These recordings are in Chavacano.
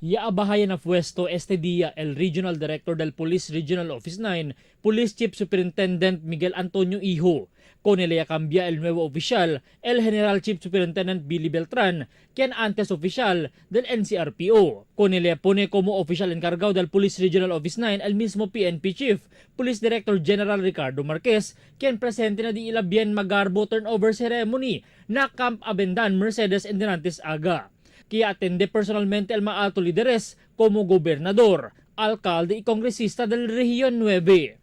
Ya abahaya na puesto este día el Regional Director del Police Regional Office 9, Police Chief Superintendent Miguel Antonio Hijo. Con él ya cambia el nuevo oficial, el General Chief Superintendent Billy Beltran, quien antes oficial del NCRPO. Con él pone como oficial encargado del Police Regional Office 9 el mismo PNP Chief, Police Director General Ricardo Marquez, quien presente na di ila bien magarbo turnover ceremony na Camp Abendan Mercedes Enderantes Aga, que atende personalmente al más alto líderes como gobernador, alcalde y congresista del Región 9.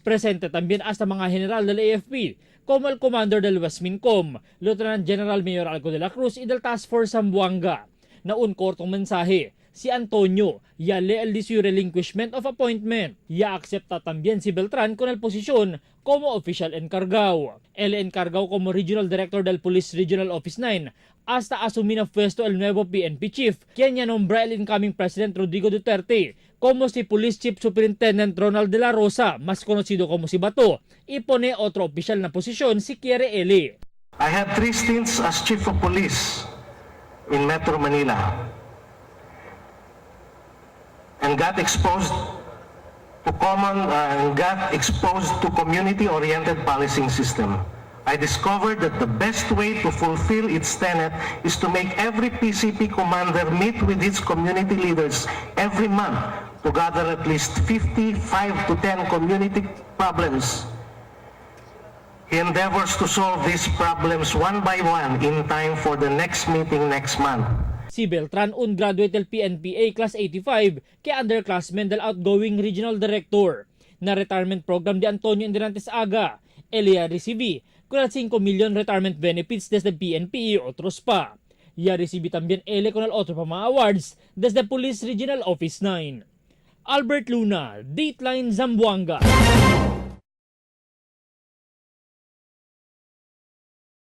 Presente también hasta mga general del AFP, como el commander del Westmincom, Lieutenant General Mayor Alco de la Cruz y del Task Force Zamboanga. Na un cortong mensaje, si Antonio ya lee el su relinquishment of appointment. Ya acepta también si Beltran con el posisyon como oficial encargado. El encargado como Regional Director del Police Regional Office 9 hasta asumir na puesto el nuevo PNP Chief, quien ya nombra el incoming President Rodrigo Duterte como si Police Chief Superintendent Ronald de la Rosa, más conocido como si Bato, y pone otro oficial na posisyon si quiere él. I had three stints as chief of police in Metro Manila and got exposed to community-oriented policing system. I discovered that the best way to fulfill its tenet is to make every PCP commander meet with its community leaders every month to gather at least 55 to 10 community problems. He endeavors to solve these problems one by one in time for the next meeting next month. Si Beltran, un graduate del PNPA Class 85, que underclassman del outgoing regional director. Na retirement program de Antonio Enderantes Aga, él ya recibí con el 5 million retirement benefits desde PNP y otros pa. Ya recibí también él con el otro pa mga awards desde Police Regional Office 9. Albert Luna, Dateline Zamboanga.